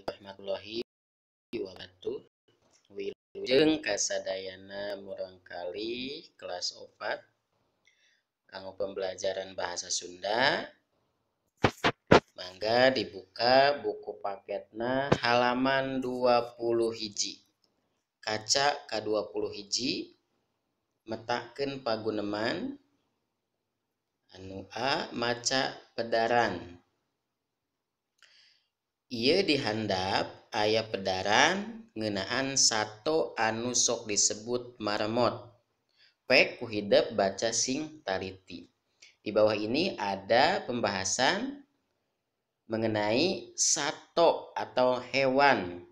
Warahmatullahi wabarakatuh. Wilujeng kasadayana murangkali kelas 4 kanggo pembelajaran bahasa Sunda. Mangga dibuka buku paketna halaman 21. Kaca ka 21 metakeun paguneman anu A maca pedaran. Ieu dihandap aya pedaran ngeunaan sato anu sok disebut marmot. Pek ku hidep baca sing taliti. Di bawah ini ada pembahasan mengenai sato atau hewan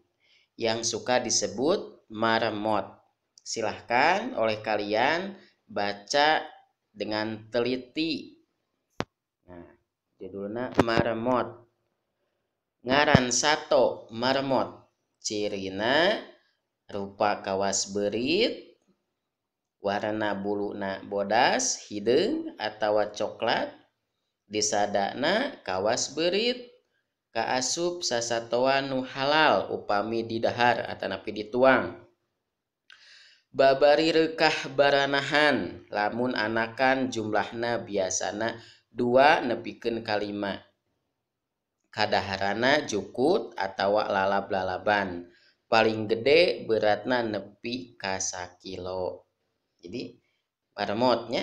yang suka disebut marmot. Silahkan oleh kalian baca dengan teliti. Nah, judulnya marmot. Ngaran sato marmot, cirina rupa kawas beurit, warna buluna bodas, hideung atawa coklat, disadana kawas beurit, kaasup sasatoan nu halal upami didahar atanapi dituang. Babari reukah baranahan, lamun anakan jumlahna biasana 2 nepikeun ka 5. Kadaharana jukut atawa lalab-lalaban, paling gede beratna nepi ka sakilo. Jadi marmotnya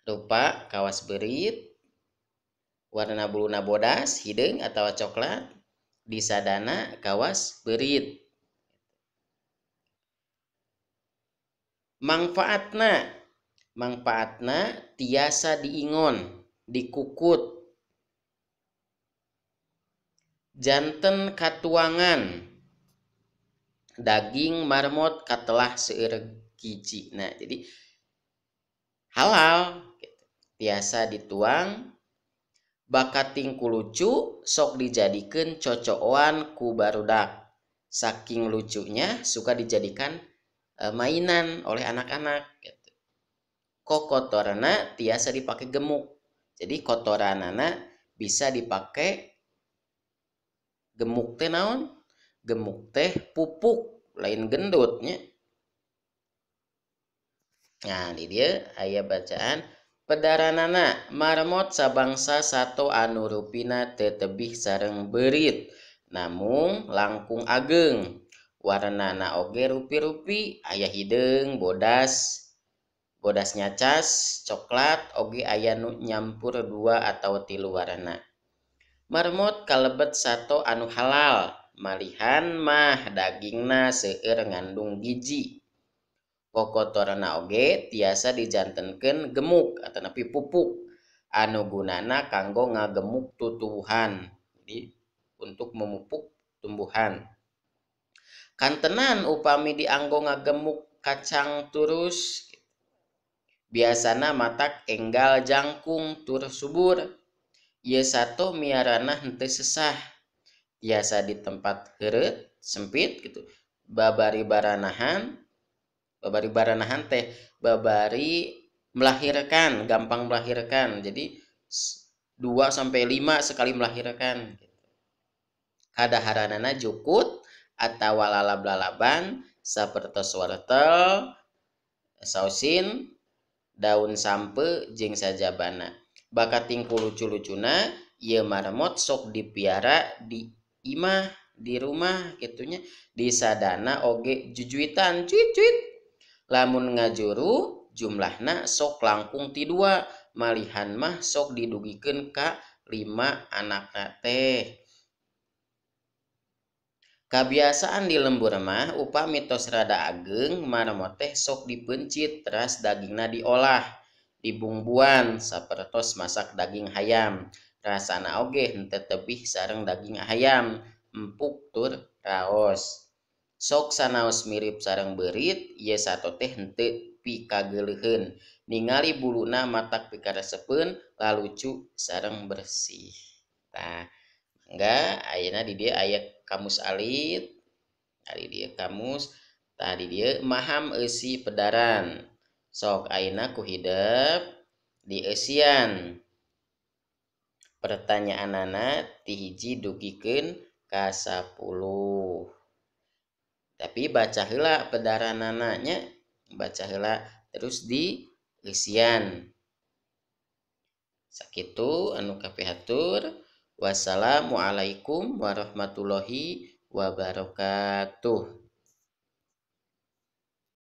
rupa kawas beurit, warna buluna bodas, hideung atawa coklat, disadana kawas beurit. Mangfaatna, mangfaatna tiasa diingon, dikukut, janten katuangan, daging marmot katelah seueur giji. Nah, jadi halal gitu. Tiasa dituang, bakating ku lucu sok dijadikeun cocoan ku barudak. Saking lucunya suka dijadikan mainan oleh anak-anak gitu. Kokotorana tiasa dipakai gemuk. Jadi kotoranana bisa dipakai gemuk teh naon? Gemuk teh pupuk, lain gendutnya. Nah, di dia aya bacaan pedaranana marmot sabangsa sato anu rupina teu tebih sareng beurit, namung langkung ageng. Warnana oge rupi-rupi, aya hideung, bodas, bodas nyacas, coklat, oge aya nu nyampur 2 atau 3 warna. Marmot kalebet sato anu halal, malihan mah dagingna seueur ngandung gizi. Kokotorna oge tiasa dijantenkeun gemuk atanapi pupuk anu gunana kanggo ngagemuk tutuwuhan. Jadi untuk memupuk tumbuhan. Kantenan upami dianggo ngagemuk kacang turus, biasana matak enggal jangkung tur subur. Ieu sato miarana henteu sesah, tiasa di tempat heureut sempit gitu. Babari baranahan, babari baranahan teh babari melahirkan, gampang melahirkan. Jadi 2 sampai 5 sekali melahirkan gitu. Kadaharanana jukut atawa lalab-lalaban sapertos wortel, sausin, daun sampe jeung sajabana. Bakating ku lucu-lucuna ieu marmot sok dipiara di imah, di rumah kitunya, disadana oge jujuitan cuit-cuit. Lamun ngajuru jumlahna sok langkung ti 2, malihan mah sok didugikeun ka 5 anakna teh. Kabiasaan di lembur mah upami tos rada ageng marmot teh sok dipeuncit teras dagingna diolah, dibumbuan sapertos masak daging hayam. Rasana oge henteu tebih sareng daging hayam, empuk tur raos. Sok sanaos mirip sareng beurit, ieu sato teh henteu pikageuleuheun. Ningali buluna matak pikaresepeun, lalucu sareng bersih. Tah, mangga ayeuna di dieu aya kamus alit. Ari dieu kamus, tah di dieu maham eusi pedaran. Sok ayeuna ku hidep dieusian. Pertanyaanana ti hiji dugikeun ka-10. Tapi baca heula pedaranana nya, baca heula terus dieusian. Sakitu anu kapihatur. Wassalamualaikum warahmatullahi wabarakatuh.